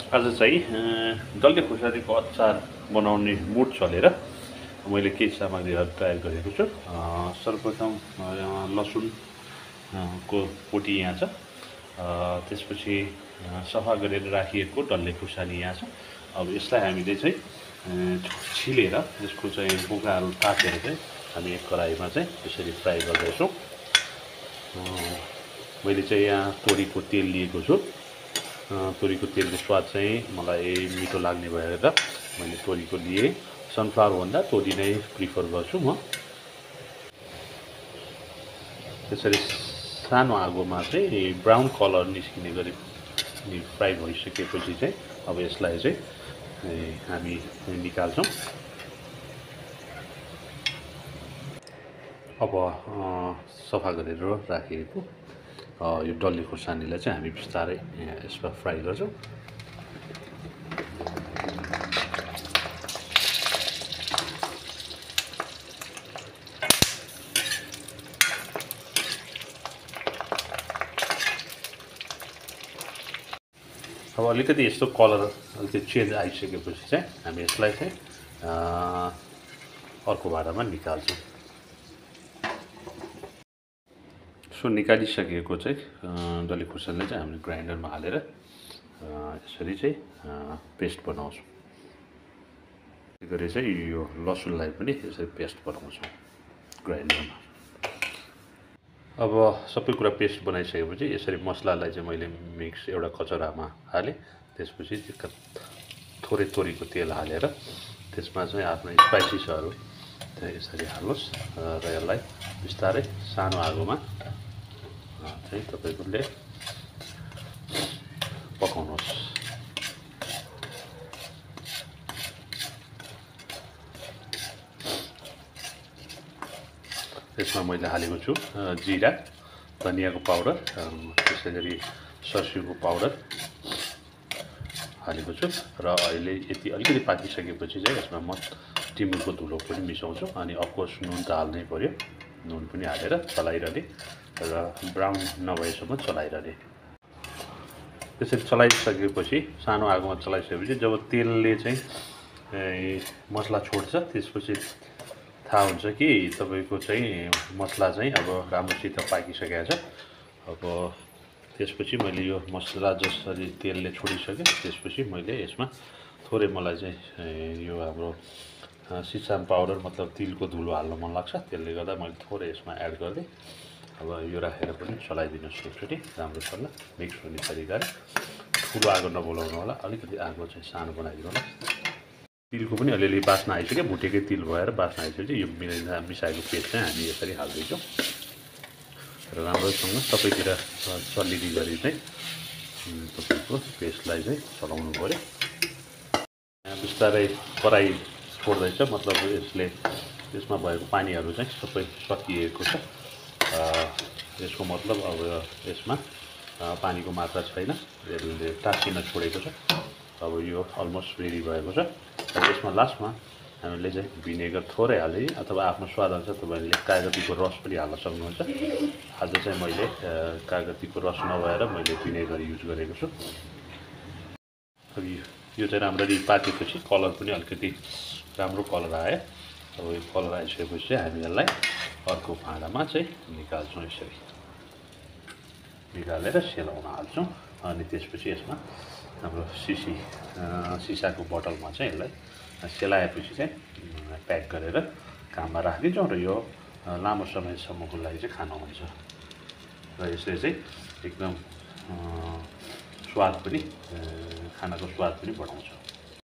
आज चाहिँ डल्ले खुर्सानीको अचार बनाउने मुड चलेर मैले केही सामग्रीहरू तयार गरेको छु। सर्वप्रथम लसुन को पोटी यहाँ छ। त्यसपछि सफा गरेर राखिएको डल्ले खुर्सानी यहाँ छ। अब यसलाई हामीले चाहिँ छिलेर यसको चाहिँ बुगाहरू तातेर चाहिँ हामी एक कराईमा चाहिँ यसरी फ्राई गर्दैछौँ। मैले चाहिँ यहाँ तोरीको तेल लिएको छु। तोरीको तेलको स्वाद चाहिँ मलाई मिठो लाग्ने भएर मैले तोरीको लिए। सनफ्लावरभन्दा तोरी नै प्रिफर गर्छु म। त्यसरी सानो आगोमा चाहिँ ब्राउन कलर निस्किने गरी फ्राई भइसकेपछि चाहिँ अब यसलाई चाहिँ हामी निकाल्छौँ। अब सफा गरेर राखिएको यो डल्ले खुर्सानीलाई चाहिँ हामी बिस्तारै यसमा फ्राई गर्छौँ। अब अलिकति यस्तो कलर अलिकति चेन्ज आइसकेपछि चाहिँ हामी यसलाई चाहिँ अर्को भाँडामा निकाल्छौँ। सो निकालिसकेको चाहिँ डल्ले खुर्सानीलाई चाहिँ हामीले ग्राइन्डरमा हालेर यसरी चाहिँ पेस्ट बनाउँछौँ। त्यसै गरी चाहिँ यो लसुनलाई पनि यसरी पेस्ट बनाउँछौँ ग्राइन्डरमा। अब सबै कुरा पेस्ट बनाइसकेपछि यसरी मसलालाई चाहिँ मैले मिक्स एउटा कचौरामा हालेँ। त्यसपछि थोरै तोरीको तेल हालेर त्यसमा चाहिँ आफ्नो स्पाइसिसहरू चाहिँ यसरी हाल्नुहोस् र यसलाई बिस्तारै सानो आगोमा चाहिँ तपाईँले पकाउनुहोस्। त्यसमा मैले हालेको छु जिरा, धनियाको पाउडर, त्यसै गरी सर्स्युको पाउडर हालेको छु र अहिले यति अलिकति पाकिसकेपछि चाहिँ यसमा म टिमुरको धुलो पनि मिसाउँछु। अनि अफकोर्स नुन त हाल्नै पर्यो। नुन पनि हालेर चलाइरहने र ब्राउन नभएसम्म चलाइरहने। त्यसरी चलाइसकेपछि सानो आगोमा चलाइसकेपछि जब तेलले चाहिँ मसला छोड्छ त्यसपछि थाहा हुन्छ कि तपाईँको चाहिँ मसला चाहिँ अब राम्रोसित पाकिसकेको छ। अब त्यसपछि मैले यो मसला जसरी तेलले छोडिसकेँ त्यसपछि मैले यसमा थोरै मलाई चाहिँ यो हाम्रो सिसाम पाउडर मतलब तिलको धुलो हाल्न मन लाग्छ। त्यसले गर्दा मैले थोरै यसमा एड गरिदिएँ। अब यो राखेर पनि चलाइदिनुहोस् एकचोटि राम्रोसँग मिक्स हुने तरिकाले। ठुलो आगो नबोलाउनु होला, अलिकति आगो चाहिँ सानो बनाइदिनु होला। तिलको पनि अलिअलि बास्ना आइसक्यो। भुटेकै तिल भएर बास्ना आइसकेपछि यो मिसाएको पेस्ट चाहिँ हामी यसरी हाल्दैछौँ र राम्रोसँग सबैतिर चलिने गरी चाहिँ तपाईँको पेस्टलाई चाहिँ चलाउनु पऱ्यो। यहाँ बिस्तारै कराई छोड्दैछ, मतलब यसमा भएको पानीहरू चाहिँ सबै सकिएको छ। यसको मतलब अब यसमा पानीको मात्रा छैन, यसले टाँसिन छोडेको छ। अब यो अलमोस्ट रेडी भएको छ। अब यसमा लास्टमा हामीले चाहिँ भिनेगर थोरै हाले अथवा आफ्नो स्वादअनुसार तपाईँले कागतीको रस पनि हाल्न सक्नुहुन्छ। आज चाहिँ मैले कागतीको रस नभएर मैले भिनेगर युज गरेको छु। अब यो चाहिँ राम्ररी पाकेपछि कलर पनि अलिकति राम्रो कलर आयो। अब यो कलर आइसकेपछि चाहिँ हामी यसलाई अर्को भाँडामा चाहिँ निकाल्छौँ। यसरी निकालेर सेलाउन हाल्छौँ। अनि त्यसपछि यसमा हाम्रो सिसाको बोतलमा चाहिँ यसलाई सेलाएपछि चाहिँ प्याक गरेर काममा राखिदिन्छौँ र यो लामो समयसम्मको लागि चाहिँ खान हुन्छ। र यसले चाहिँ एकदम स्वाद पनि खानाको स्वाद पनि बढाउँछ।